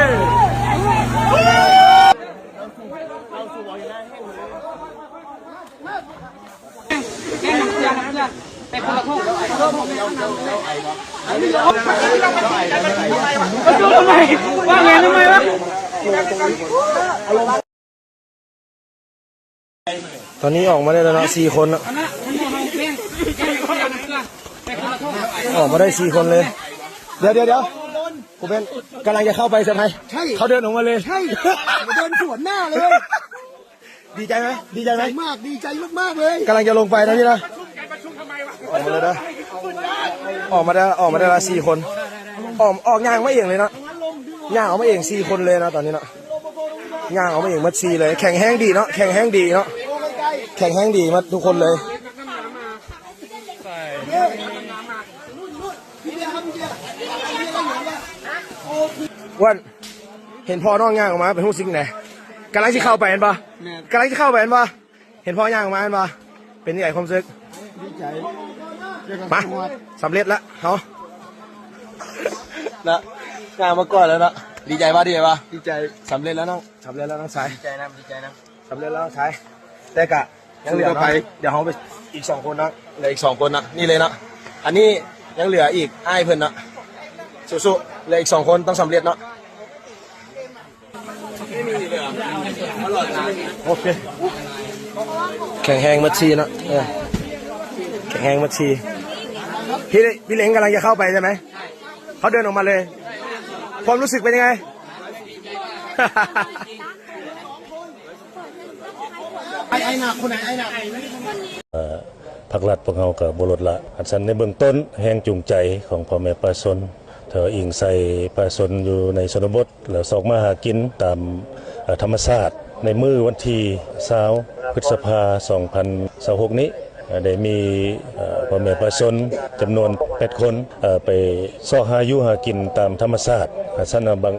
ตอนนี้ออกมาได้แล้วเนาะ สี่คนเนาะ ออกมาได้สี่คนเลย เดี๋ยว เดี๋ยว เดี๋ยว ผมเป็น กำลังจะเข้าไปเซอร์ไพรส์ ใช่ เขาเดินออกมาเลย ใช่ เดินสวนหน้าเลย ดีใจไหม ดีใจไหม ดีใจมาก ดีใจมากๆ เลย กำลังจะลงไปนะพี่นะ ออกมาเลยนะ ออกมาได้ ออกมาได้ละสี่คน ออก ออกย่างมาเองเลยเนาะ ย่างออกมาเองสี่คนเลยเนาะ ตอนนี้เนาะ ย่างออกมาเองหมดสี่เลย แข็งแฮงดีเนาะ แข็งแฮงดีเนาะ แข็งแฮงดีหมดทุกคนเลย อ้วน เห็นพ่อน้องย่างออกมาเป็นฮู้สึกได๋ กำลังสิเข้าไปแม่นบ่ แม่น กำลังสิเข้าไปแม่นบ่ เห็นพ่อย่างออกมาแม่นบ่ เป็นจั่งใด๋ความรู้สึก ดีใจ มา สำเร็จละเฮา นะ ย่างมาก่อนแล้วเนาะ ดีใจบ่ ดีใจบ่ ดีใจ สำเร็จแล้วน้อง สำเร็จแล้วน้องชาย ดีใจนำ ดีใจนำ สำเร็จแล้วน้องชาย แต่กะยังเหลือเนาะ เดี๋ยวเฮาไปอีกสองคนเนาะ เหลืออีกสองคนเนาะ นี่เลยเนาะ อันนี้ยังเหลืออีกอ้ายเพิ่นเนาะ สู้ๆ เหลืออีกสองคนต้องสำเร็จเนาะ โอเค แข็งแฮงหมดสี่เนาะ เออ แข็งแฮงหมดสี่ พี่ พี่เล้งกำลังจะเข้าไปใช่ไหม เขาเดินออกมาเลย ความรู้สึกเป็นยังไง ອ້າຍ ອ້າຍໜ້າ ຄົນໃດອ້າຍໜ້າ ເອີ ພາກລັດພວກເຮົາກໍບໍ່ລົດລະ ອັນຊັ້ນໃນເບື້ອງຕົ້ນ ແຮງຈູງໃຈຂອງພໍ່ແມ່ປະຊາຊົນ ຖ້າວ່າອີງໃສ່ປະຊາຊົນຢູ່ໃນຊົນນະບົດ ແລ້ວຊອກມາຫາກິນຕາມ ເອີ ທຳມະຊາດ ໃນມື້ວັນທີຊາວ ພຶດສະພາ ສອງພັນຊາວຫົກນີ້ ເອີ ໄດ້ມີ ເອີ ພໍ່ແມ່ປະຊາຊົນຈຳນວນແປດຄົນ ເອີ ໄປຊອກຫາຢູ່ຫາກິນຕາມທຳມະຊາດ ອັນຊັ້ນບາງ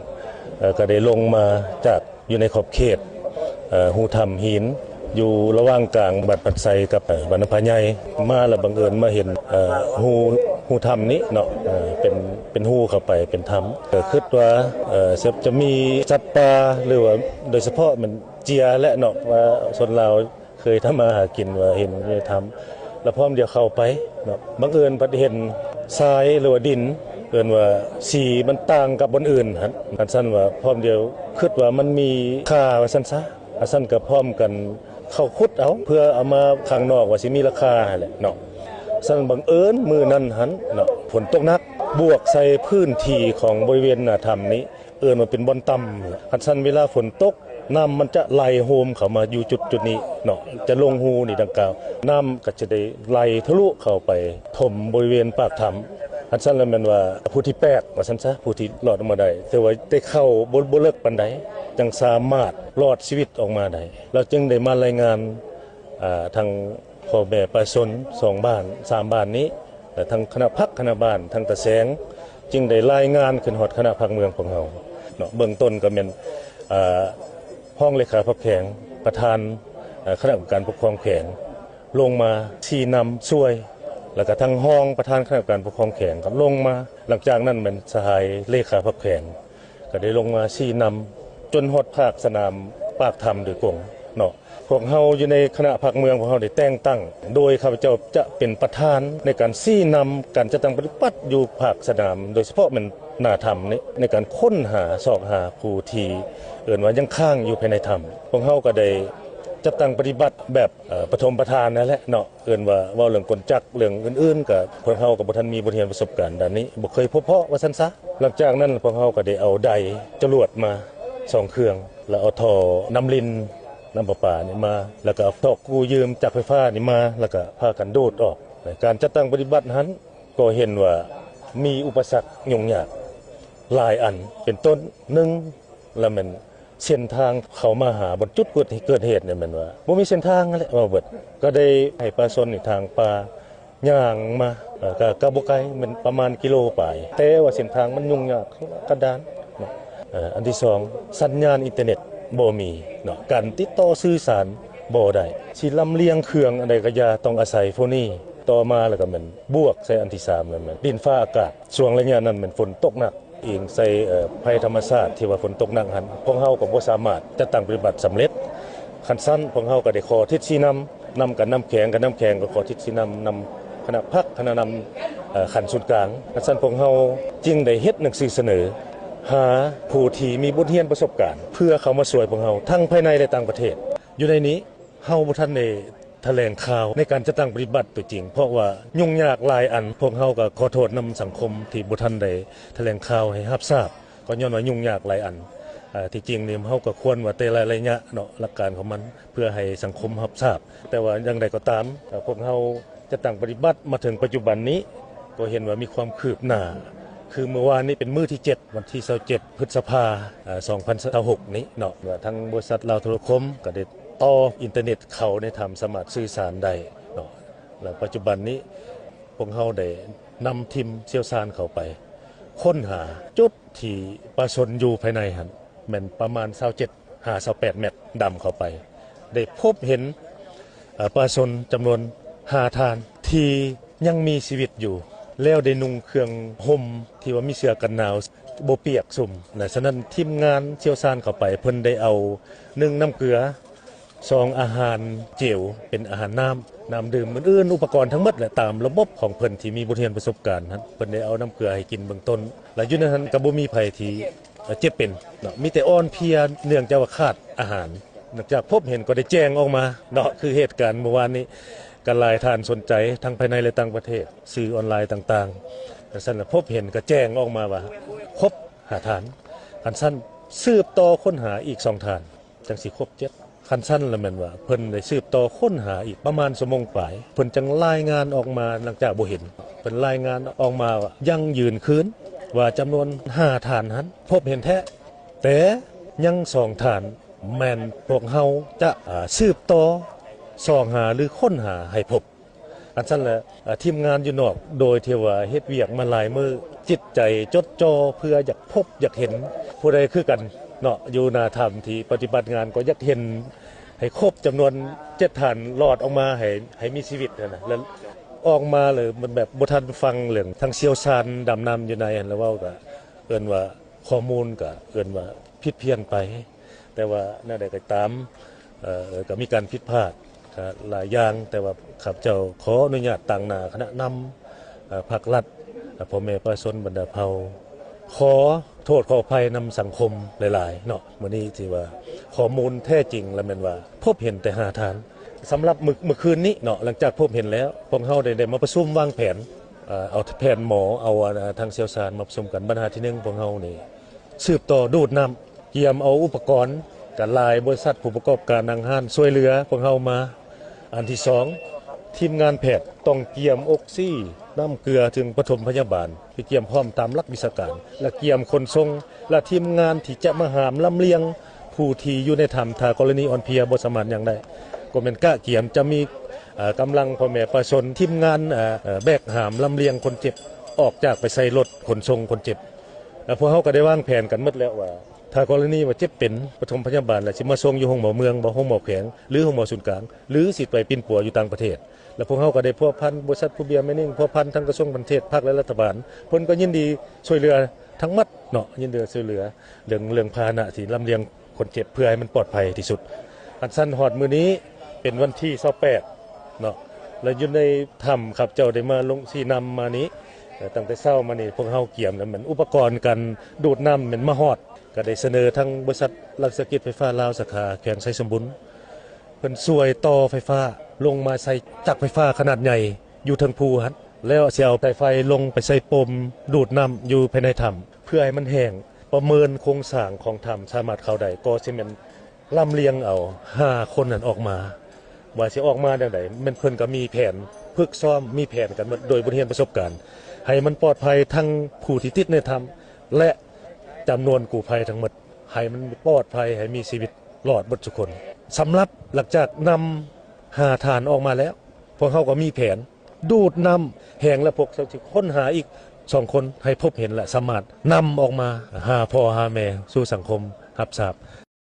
ເອີ ກໍໄດ້ລົງມາຈາກ ຢູ່ໃນຂອບເຂດ ເອີ ຮູຖ້ຳຫີນ ຢູ່ລະຫວ່າງກາງບ້ານພັນໄຊກັບ ເອີ ບ້ານນ້ຳຜາໃຫຍ່ ມາແລ້ວບັງເອີນມາເຫັນ ເອີ ຮູ ຮູຖ້ຳນີ້ເນາະ ເອີ ເປັນ ເປັນຮູເຂົ້າໄປເປັນຖ້ຳ ກໍຄິດວ່າ ເອີ ຈະ ຈະມີສັດປ່າ ຫຼືວ່າໂດຍສະເພາະແມ່ນເຈຍແຫຼະເນາະ ວ່າຊົນລາວ ເຄີຍທຳມາຫາກິນວ່າເຫັນຢູ່ໃນຖ້ຳ ແລ້ວພ້ອມດຽວເຂົ້າໄປເນາະ ບັງເອີນພັດເຫັນຊາຍ ຫຼືວ່າດິນ ເອີ້ນວ່າສີມັນຕ່າງກັບບ່ອນອື່ນຫັ້ນ ອັນຊັ້ນວ່າພ້ອມດຽວຄິດວ່າມັນມີຄ່າວ່າຊັ້ນຊະ ອັນຊັ້ນກໍພ້ອມກັນເຂົ້າຂຸດເອົາ ເພື່ອເອົາມາຂ້າງນອກວ່າຊິມີລາຄາຫັ້ນແຫຼະເນາະ ຊັ້ນບັງເອີນມື້ນັ້ນຫັ້ນເນາະ ຝົນຕົກໜັກ ບວກໃສ່ພື້ນທີ່ຂອງບໍລິເວນໜ້າຖ້ຳນີ້ ເອີ້ນວ່າເປັນບ່ອນຕ່ຳ ຄັນຊັ້ນເວລາຝົນຕົກ ນ້ຳມັນຈະໄຫຼໂຮມເຂົ້າມາຢູ່ຈຸດ ຈຸດນີ້ເນາະ ຈະລົງຮູນີ້ດັ່ງກ່າວ ນ້ຳກໍຈະໄດ້ໄຫຼທະລຸເຂົ້າໄປຖົມບໍລິເວນປາກຖ້ຳ ຄັນຊັ້ນແລ້ວແມ່ນວ່າຜູ້ທີແປດ ວ່າຊັ້ນຊະ ຜູ້ທີ່ລອດອອກມາໄດ້ ແຕ່ວ່າໄດ້ເຂົ້າບໍ່ ບໍ່ເລິກປານໃດ ຈັ່ງສາມາດລອດຊີວິດອອກມາໄດ້ ແລ້ວຈຶ່ງໄດ້ມາລາຍງານ ອ່າ ທາງ ພໍ່ແມ່ປະຊາຊົນສອງບ້ານສາມບ້ານນີ້ ແລະ ທັງຄະນະພັກຄະນະບ້ານ ທັງຕາແສງ ຈຶ່ງໄດ້ລາຍງານຂຶ້ນຮອດຄະນະພັກເມືອງຂອງເຮົາເນາະ ເບື້ອງຕົ້ນກໍແມ່ນ ເອີ ຮອງເລຂາພັກແຂວງ ປະທານ ເອີ ຄະນະກຳມະການປົກຄອງແຂວງ ລົງມາຊີ້ນຳຊ່ວຍ ແລ້ວກໍທັງຮອງປະທານຄະນະກຳມະການປົກຄອງແຂວງກໍລົງມາ ຫຼັງຈາກນັ້ນແມ່ນສະຫາຍເລຂາພັກແຂວງ ກໍໄດ້ລົງມາຊີ້ນຳຈົນຮອດພາກສະໜາມປາກຖ້ຳໂດຍກົງເນາະ ພວກເຮົາຢູ່ໃນຄະນະພັກເມືອງ ພວກເຮົາໄດ້ແຕ່ງຕັ້ງໂດຍຂ້າພະເຈົ້າຈະເປັນປະທານໃນການຊີ້ນຳການຈັດຕັ້ງປະຕິບັດຢູ່ພາກສະໜາມ ໂດຍສະເພາະແມ່ນໜ້າຖ້ຳນີ້ ໃນການຄົ້ນຫາຊອກຫາຜູ້ທີ່ເອີ້ນວ່າຍັງຄ້າງຢູ່ພາຍໃນຖ້ຳ ພວກເຮົາກໍໄດ້ຈັດຕັ້ງປະຕິບັດແບບ ເອີ ປະຖົມປະທານນັ້ນແຫຼະເນາະ ເອີ້ນວ່າເວົ້າເລື່ອງກົນຈັກ ເລື່ອງອື່ນໆ ກໍພວກເຮົາກໍບໍ່ທັນມີບົດຮຽນປະສົບການດ້ານນີ້ ບໍ່ເຄີຍພົບພໍ້ວ່າຊັ້ນຊະ ຫຼັງຈາກນັ້ນພວກເຮົາກໍໄດ້ເອົາໄດຈະຫຼວດມາສອງເຄື່ອງ ແລ້ວເອົາທໍ່ນ້ຳລິນ ນ້ຳປະປານີ້ມາ ແລ້ວກໍເອົາທໍ່ກູ້ຢືມຈັກໄຟຟ້ານີ້ມາ ແລ້ວກໍພາກັນໂດດອອກ ການຈັດຕັ້ງປະຕິບັດຫັ້ນ ກໍເຫັນວ່າມີອຸປະສັກຫຍຸ້ງຍາກຫຼາຍອັນ ເປັນຕົ້ນ ໜຶ່ງ ລະແມ່ນເສັ້ນທາງເຂົ້າມາຫາບ່ອນຈຸດເກີດ ເກີດເຫດນີ້ແມ່ນວ່າບໍ່ມີເສັ້ນທາງຫັ້ນແຫຼະ ເວົ້າເບິດ ກໍໄດ້ໃຫ້ປະຊາຊົນນີ້ທາງປ່າຍ່າງມາ ເອີ ກໍ ກໍບໍ່ໄກ ແມ່ນປະມານກິໂລປາຍ ແຕ່ວ່າເສັ້ນທາງມັນຫຍຸ້ງຍາກ ກັນດານເນາະ ເອີ ອັນທີສອງ ສັນຍານອິນເຕີເນັດບໍ່ມີເນາະ ການຕິດຕໍ່ສື່ສານບໍ່ໄດ້ ຊິລຳລຽງເຄື່ອງອັນໃດກໍຢ່າ ຕ້ອງອາໄສພວກນີ້ ຕໍ່ມາແລ້ວກໍແມ່ນບວກໃສ່ອັນທີສາມ ແມ່ນດິນຟ້າອາກາດ ຊ່ວງໄລຍະນັ້ນແມ່ນຝົນຕົກໜັກ ອີງໃສ່ ເອີ ໄພທຳມະຊາດທີ່ວ່າຝົນຕົກໜັກຫັ້ນ ພວກເຮົາກໍບໍ່ສາມາດຈັດຕັ້ງປະຕິບັດສຳເລັດ. ຄັນຊັ້ນພວກເຮົາກໍໄດ້ຂໍທິດຊີ້ນຳ ນຳກັນນຳແຂວງ ກັນນຳແຂວງກໍຂໍທິດຊີ້ນຳ ນຳຄະນະພັກ ຄະນະນຳ ເອີ ຂັ້ນສູນກາງ. ຄັນຊັ້ນພວກເຮົາຈຶ່ງໄດ້ເຮັດໜັງສືສະເໜີຫາຜູ້ທີ່ມີບົດຮຽນປະສົບການ ເພື່ອເຂົ້າມາຊ່ວຍພວກເຮົາທັງພາຍໃນ ແລະ ຕ່າງປະເທດ. ຢູ່ໃນນີ້ເຮົາບໍ່ທັນໄດ້ ຖະແຫຼງຂ່າວໃນການຈັດຕັ້ງປະຕິບັດຕົວຈິງ ເພາະວ່າຫຍຸ້ງຍາກຫຼາຍອັນ. ພວກເຮົາກໍຂໍໂທດນຳສັງຄົມທີ່ບໍ່ທັນໄດ້ຖະແຫຼງຂ່າວໃຫ້ຮັບຊາບ ກໍຍ້ອນວ່າຫຍຸ້ງຍາກຫຼາຍອັນ. ເອີ ທີ່ຈິງນີ້ເຮົາກໍຄວນວ່າແຕ່ລະໄລຍະເນາະ ຫຼັກການຂອງມັນ ເພື່ອໃຫ້ສັງຄົມຮັບຊາບ. ແຕ່ວ່າຢ່າງໃດກໍຕາມ ເອີ ພວກເຮົາຈັດຕັ້ງປະຕິບັດມາເຖິງປັດຈຸບັນນີ້ ກໍເຫັນວ່າມີຄວາມຄືບໜ້າ. ຄືມື້ວານນີ້ເປັນມື້ທີເຈັດ ວັນທີຊາວເຈັດ ພຶດສະພາ ເອີ ສອງພັນຊາວຫົກນີ້ເນາະ ວ່າທາງບໍລິສັດລາວໂທລະຄົມກໍໄດ້ ຕໍ່ອິນເຕີເນັດເຂົ້າໃນຖ້ຳ ສາມາດສື່ສານໄດ້ເນາະ. ແລ້ວປັດຈຸບັນນີ້ພວກເຮົາໄດ້ນຳທີມຊ່ຽວຊານເຂົ້າໄປຄົ້ນຫາຈຸດທີ່ປາຊົນຢູ່ພາຍໃນຫັ້ນ ແມ່ນປະມານຊາວເຈັດຫາຊາວແປດແມັດ ດຳເຂົ້າໄປ ໄດ້ພົບເຫັນ ເອີ ປາຊົນຈຳນວນຫ້າທ່ານທີ່ຍັງມີຊີວິດຢູ່ ແລ້ວໄດ້ນຸ່ງເຄື່ອງຫົ່ມທີ່ວ່າມີເສື້ອກັນໜາວ ບໍ່ປຽກຊຸ່ມ. ແລະ ສະນັ້ນທີມງານຊ່ຽວຊານເຂົ້າໄປ ເພິ່ນໄດ້ເອົາ ໜຶ່ງ ນ້ຳເກືອ, ສອງ ອາຫານເຈວ ເປັນອາຫານນ້ຳ ນ້ຳດື່ມ ອື່ນໆ ອຸປະກອນທັງໝົດແຫຼະ ຕາມລະບົບຂອງເພິ່ນທີ່ມີບົດຮຽນປະສົບການຫັ້ນ ເພິ່ນໄດ້ເອົານ້ຳເກືອໃຫ້ກິນເບື້ອງຕົ້ນ ແລະ ຢູ່ໃນຫັ້ນກໍບໍ່ມີໃຜທີ່ເຈັບເປັນເນາະ ມີແຕ່ອ່ອນເພຍເນື່ອງຈາກວ່າຂາດອາຫານ. ຫຼັງຈາກພົບເຫັນກໍໄດ້ແຈ້ງອອກມາເນາະ ຄືເຫດການມື້ວານນີ້ ກໍຫຼາຍທ່ານສົນໃຈ ທັງພາຍໃນ ແລະ ຕ່າງປະເທດ ສື່ອອນລາຍຕ່າງໆ. ຄັນຊັ້ນລະພົບເຫັນກໍແຈ້ງອອກມາວ່າຄົບຫ້າທ່ານ. ຄັນຊັ້ນສືບຕໍ່ຄົ້ນຫາອີກສອງທ່ານ ຈັ່ງຊິຄົບເຈັດ. ຄັນຊັ້ນລະແມ່ນວ່າເພິ່ນໄດ້ສືບຕໍ່ຄົ້ນຫາອີກປະມານຊົ່ວໂມງປາຍ ເພິ່ນຈັ່ງລາຍງານອອກມາ ຫຼັງຈາກບໍ່ເຫັນ ເພິ່ນລາຍງານອອກມາວ່າຢັ້ງຢືນຄືນວ່າຈຳນວນຫ້າທ່ານຫັ້ນພົບເຫັນແທ້ ແຕ່ຍັງສອງທ່ານ ແມ່ນພວກເຮົາຈະ ເອີ ສືບຕໍ່ຊອກຫາ ຫຼື ຄົ້ນຫາໃຫ້ພົບ. ອັນຊັ້ນລະ ເອີ ທີມງານຢູ່ນອກ ໂດຍທີ່ວ່າເຮັດວຽກມາຫຼາຍມື້ ຈິດໃຈຈົດຈ່ອເພື່ອຢາກພົບຢາກເຫັນຜູ້ໃດຄືກັນເນາະ ຢູ່ໜ້າຖ້ຳທີ່ປະຕິບັດງານ ກໍຢາກເຫັນໃຫ້ຄົບຈຳນວນເຈັດທ່ານ ລອດອອກມາໃຫ້ ໃຫ້ມີຊີວິດຫັ້ນນະ. ແລ້ວອອກມາແລ້ວມັນແບບບໍ່ທັນຟັງເລື່ອງ ທາງຊ່ຽວຊານດຳນ້ຳຢູ່ໃນຫັ້ນລະເວົ້າ ກະເອີ້ນວ່າ ຂໍ້ມູນກະເອີ້ນວ່າຜິດພຽນໄປ ແຕ່ວ່າແນວໃດກໍຕາມ ເອີ ກໍມີການຜິດພາດ ກໍຫຼາຍຢ່າງ ແຕ່ວ່າຂ້າພະເຈົ້າຂໍອະນຸຍາດຕາງໜ້າຄະນະນຳ ເອີ ພັກລັດ ເອີ ພໍ່ແມ່ປະຊາຊົນບັນດາເຜົ່າ ຂໍໂທດຂໍອະໄພນຳສັງຄົມຫຼາຍໆເນາະ. ມື້ນີ້ຖືວ່າຂໍ້ມູນແທ້ຈິງລະແມ່ນວ່າພົບເຫັນແຕ່ຫ້າທ່ານ. ສຳລັບມື້ ມື້ຄືນນີ້ເນາະ ຫຼັງຈາກພົບເຫັນແລ້ວ ພວກເຮົາໄດ້ ໄດ້ມາປະຊຸມວາງແຜນ ເອີ ເອົາແຜນໝໍ ເອົາ ເອີ ທາງຊ່ຽວຊານມາປະຊຸມກັນ. ບັນຫາທີໜຶ່ງ ພວກເຮົານີ້ ສືບຕໍ່ດູດນ້ຳ ກຽມເອົາອຸປະກອນ ກະຫຼາຍບໍລິສັດ ຜູ້ປະກອບການ ຫ້າງຮ້ານ ຊ່ວຍເຫຼືອພວກເຮົາມາ. ອັນທີສອງ ທີມງານແພດຕ້ອງກຽມອົກຊີ ນ້ຳເກືອ ເຄື່ອງປະຖົມພະຍາບານ ໄປກຽມພ້ອມຕາມຫຼັກວິຊາການ ແລະ ກຽມຂົນສົ່ງ ແລະ ທີມງານທີ່ຈະມາຫາມລຳລຽງຜູ້ທີ່ຢູ່ໃນຖ້ຳ ຖ້າກໍລະນີອ່ອນເພຍບໍ່ສາມາດຍ່າງໄດ້ ກໍແມ່ນກະກຽມຈະມີ ເອີ ກຳລັງພໍ່ແມ່ປະຊາຊົນ ທີມງານ ເອີ ແບກຫາມລຳລຽງຄົນເຈັບ ອອກຈາກໄປໃສ່ລົດຂົນສົ່ງຄົນເຈັບ. ແລະ ພວກເຮົາກໍໄດ້ວາງແຜນກັນໝົດແລ້ວວ່າ ຖ້າກໍລະນີວ່າເຈັບເປັນ ປະຖົມພະຍາບານ ແລ້ວຊິມາສົ່ງຢູ່ໂຮງໝໍເມືອງບໍ ໂຮງໝໍແຂວງ ຫຼື ໂຮງໝໍສູນກາງ ຫຼື ຊິໄປປິ່ນປົວຢູ່ຕ່າງປະເທດ. ແລະ ພວກເຮົາກໍໄດ້ພົວພັນ ບໍລິສັດພູເບຍ ໄມນິງ ພົວພັນທັງກະຊວງການຕ່າງປະເທດ ພັກ ແລະ ລັດຖະບານ ເພິ່ນກໍຍິນດີຊ່ວຍເຫຼືອທັງໝົດເນາະ ຍິນດີຊ່ວຍເຫຼືອເລື່ອງ ເລື່ອງພາຫະນະທີ່ລຳລຽງຄົນເຈັບ ເພື່ອໃຫ້ມັນປອດໄພທີ່ສຸດ. ອັນຊັ້ນຮອດມື້ນີ້ເປັນວັນທີຊາວແປດເນາະ ແລະ ຢູ່ໃນຖ້ຳ ຂ້າພະເຈົ້າໄດ້ມາລົງຊີ້ນຳມານີ້ ເອີ ຕັ້ງແຕ່ເຊົ້າມານີ້ ພວກເຮົາກຽມແລ້ວ ແມ່ນອຸປະກອນການດູດນ້ຳແມ່ນມາຮອດ ກໍໄດ້ສະເໜີທາງບໍລິສັດລັດວິສາຫະກິດໄຟຟ້າລາວ ສາຂາແຂວງໄຊສົມບູນ ເພິ່ນຊ່ວຍຕໍ່ໄຟຟ້າລົງມາໃສ່ຈັກໄຟຟ້າຂະໜາດໃຫຍ່ຢູ່ເທິງພູຫັ້ນ ແລ້ວຊິເອົາສາຍໄຟລົງໄປໃສ່ປົມດູດນ້ຳຢູ່ພາຍໃນຖ້ຳ ເພື່ອໃຫ້ມັນແຫ້ງ ປະເມີນໂຄງສ້າງຂອງຖ້ຳສາມາດເຂົ້າໄດ້ ກໍຊິແມ່ນລຳລຽງເອົາຫ້າຄົນນັ້ນອອກມາ. ວ່າຊິອອກມາແນວໃດ ແມ່ນເພິ່ນກໍມີແຜນຝຶກຊ້ອມ ມີແຜນກັນໝົດ ໂດຍບົດຮຽນປະສົບການ ໃຫ້ມັນປອດໄພທັງຜູ້ທີ່ຕິດໃນຖ້ຳ ແລະ ຈຳນວນກູ້ໄພທັງໝົດ ໃຫ້ມັນປອດໄພ ໃຫ້ມີຊີວິດລອດເບິດທຸກຄົນ. ສຳລັບຫຼັງຈາກນຳຫ້າທ່ານອອກມາແລ້ວ ພວກເຮົາກໍມີແຜນດູດນ້ຳແຫ້ງ ແລະ ພວກເຮົາຊິຄົ້ນຫາອີກສອງຄົນ ໃຫ້ພົບເຫັນ ແລະ ສາມາດນຳອອກມາຫາພໍ່ຫາແມ່ສູ່ສັງຄົມຮັບຊາບ.